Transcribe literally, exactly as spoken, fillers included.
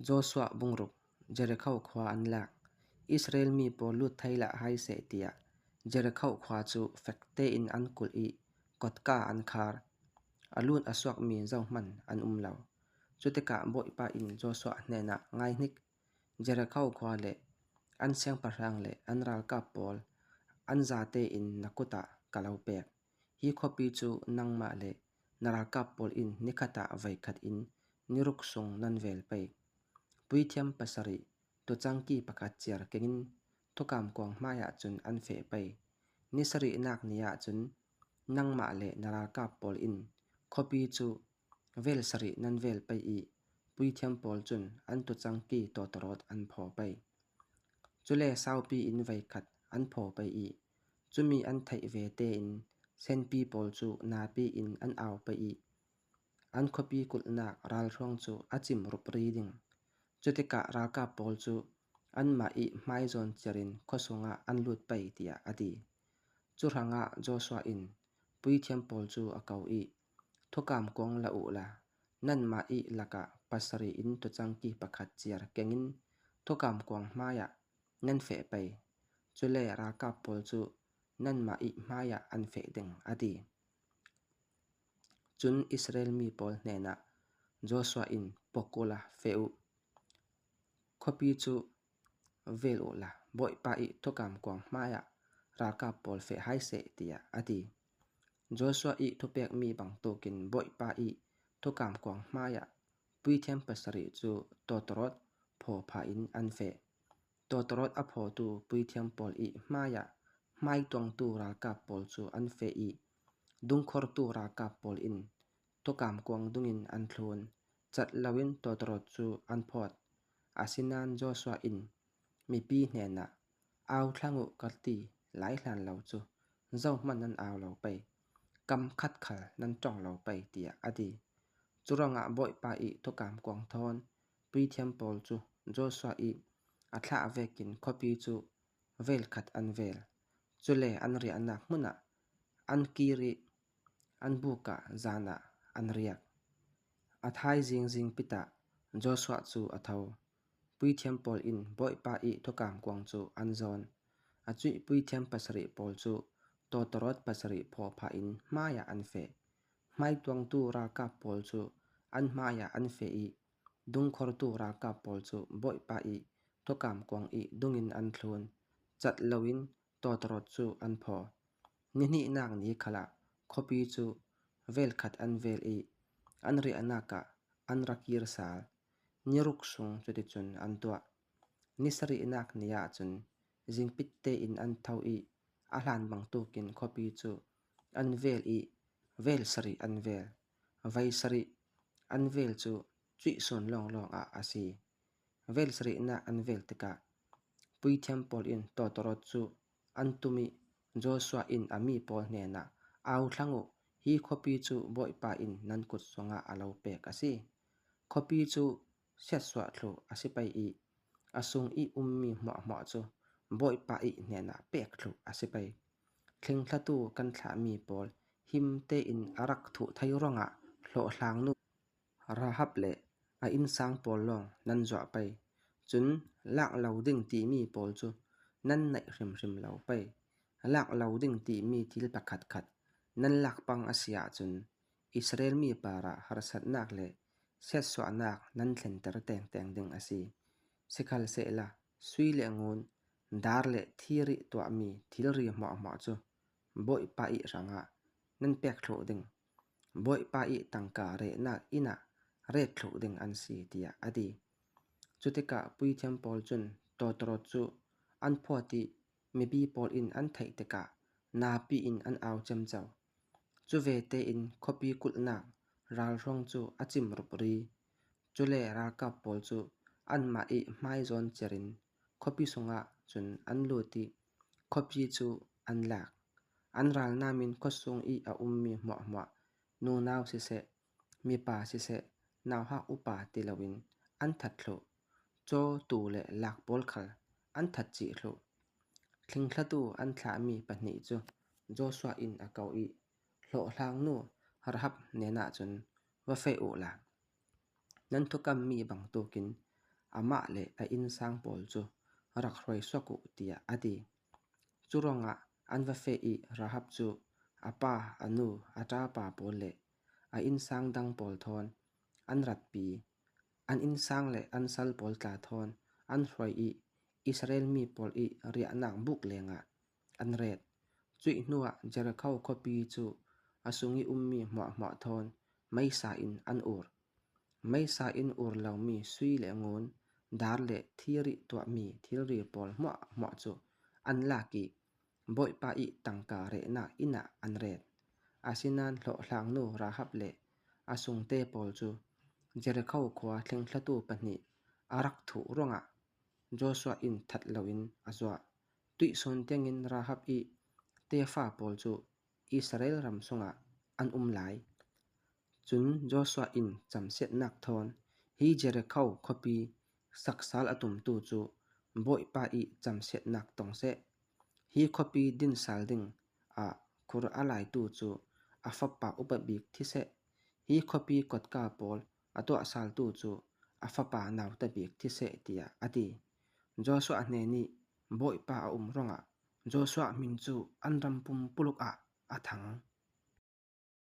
Joshua bung ruk. Jerikho khua an lak. Israel mi pawl lut thei lah hai seh tia Jerikho khua chu fekte in an kulh ih, kotka an khar. A lut a suak mi zohman an um lo. Chutikah Bawipa in Joshua hnenah, Ngai hnik, Jerikho khua le an siangpahrang le an ralkap pawl an zate in na kutah ka lo pek. Hi khuapi chu nangmah le na ralkap pawl in ni khatah vei khat in ni ruk sung nan vel pei. Puithiam pasarih, tuchangki pakhat chiar kengin thukam kuang hmaiah chun an feh pei. Ni sarih nak ni ah chun nangmah le na ralkap pawl in khuapi chu vel sarih nan vel pei ih, puithiam pawl chun an tuchangki tawtawrawt an phaw pei. Chule saupi in vei khat an phaw pei ih, chumi an theih vete in senpi pawl chu napi in an au pei ih, an khuapi kulhnak ralhruang chu a chim rup ri ding. Chutikah ralkap pawl chu anmah ih hmai zawn chiarin khua sungah an lut pei, tiah a ti. Chu hrangah Joshua in puithiam pawl chu a ko ih, Thukam kuang la uhla, nanmah ih lakah pasarih in tuchangki pakhat chiar kengin thukam kuang hmaiah nan feh pei. Chule ralkap pawl chu nanmah ih hmaiah an feh ding, a ti. Chun Israel mi pawl hnenah Joshua in, Pok uhla, feh uh. Khuapi chu vel uhla, Bawipa ih thukam kuang hmaiah ralkap pawl feh hai seh, tiah a ti. Joshua ih thupek mi bang tukin Bawipa ih thukam kuang hmaiah puithiam pasarih chu tawtawrawt phaw pha in an feh. Tawtawrawt a phawtu puithiam pawl ih hmaiah hmaituangtu ralkap pawl chu an feh ih, dungkhortu ralkap pawl in thukam kuang dungin an thlun. Chat loin tawtawrawt chu an phawt. Asinan Joshua in mipi hnenah, Au thlang uh, ka ti lai hlan lo chu zohman nan au lo pei, kam khat khal nan ṭong lo pei, tiah a ti. Churangah Bawipa ih thukam kuang thawn puithiam pawl chu Joshua ih a thlah vekin khuapi chu vel khat an vel. Chule an riahnak hmunah an kir ih an bukah zanah an riak. A thai zingzing pitah Joshua chu a tho. Puithiam pawl in Bawipa ih thukam kuang chu an zawn. A chuih puithiam pasarih pawl chu tawtawrawt pasarih phaw pha in hmaiah an feh. Hmaituangtu ralkap pawl chu an hmaiah an feh ih, dungkhortu ralkap pawl chu Bawipa ih thukam kuang ih dungin an thlun. Chat loin tawtawrawt chu an phaw. Ni hnihnak ni khalah khuapi chu vel khat an vel ih, an riahnak ah an ra kir sal. Ni ruk sung cuticun an tuah. Ni sarihnak ni ah cun zingpitte in an tho ih, a hlan bang tukin khuapi cu an vel ih, vel sarih an vel. Vei sarih an vel cu cuih sun lawnglawng ah a si. Vel sarihnak an vel tikah puithiam pawl in tawtawrawt cu an tum ih, Joshua in a mi pawl hnenah, Au thlang uh, hi khuapi cu Bawipa in nan kut sungah a lo pek a si. Khuapi cu siatsuah thluh a si pei ih, a sung ih ummi hmuahhmuah cu Bawipa ih hnenah pek thluh a si pei. Thlingthlatu kan thlahmi pawl him tein a rak thuh thei ruangah hlawhhlangnu Rahab le a innsang pawl lawng nan zuah pei. Cun lak lo ding timi pawl cu nan naih hrimhrim lo pei. Lak lo ding timi thil pakhatkhat nan lak pang a si ahcun Israel mi parah harsatnak le siatsuahnak nan thlenter tengteng ding a si. Sikhalsehla sui le ngun, dar le thir ih tuahmi thilri hmuahhmuah cu Bawipa ih hrangah nan pek thluh ding, Bawipa ih tangka rehnak inn ah ret thluh ding an si, tiah a ti. Cutikah puithiam pawl cun tawtawrawt cu an phawt ih mipi pawl in an theih tikah napi in an au ciamco. Cu vete in khuapi kulhnak ralhruang cu a cim rupri. Cule ralkap pawl cu anmah ih hmai zawn ciarin khuapi sungah cun an lut ih khuapi cu an lak. An ralnam in khuasung ih a ummi hmuahhmuah, nunau siseh, mipa siseh, nauhak upa ti loin an that thluh. Caw, tu le lak pawl khal an that cih thluh. Thlingthlatu an thlahmi pahnih cu Joshua in a ko ih, hlawhhlangnu Rahab hnenah cun, va feh uhla, nan thukammi bang tukin amah leh a insang pawl chu rakhruai suak uh, tiah a ti. Churuangah an va feh ih Rahab chu a pa, a nu, a ṭapa pawl leh a insang dang pawl thawn an ratpi, an insang leh an sal pawl tla thawn an hruai ih Israel mi pawl ih riahnak buk lengah an ret. Cuih hnuah Jericho khuapi chu a sung ih um mi hmuahhmuah thawn meisa in an ur. Meisa in ur lo mi sui leh ngun, dar leh thirih tuah mi thilri pawl hmuahhmuah chu an lak ih Bawipa ih tangka rehnak inn ah an ret. Asinan hlawhhlangnu Rahab leh a sungte pawl chu Jericho khua thlengthlatu pahnih a rak thuh ruangah Joshua in that loin a zuah. Tuihsun tiangin Rahab ih tefa pawl chu Israel ram sungah an um lai. Chun Joshua in chamsiatnak thawn, hi Jericho khuapi saksal a tumtu chu Bawipa ih chamsiatnak tong seh. Hi khuapi dinsal ding ah khur a laitu chu a fapa upa bik thi seh. Hi khuapi kotka pawl a tuahsaltu chu a fapa nauta bik thi seh, tiah a ti. Joshua hnen ih Bawipa a um ruangah Joshua min chu an ram pumpuluk ah a thang.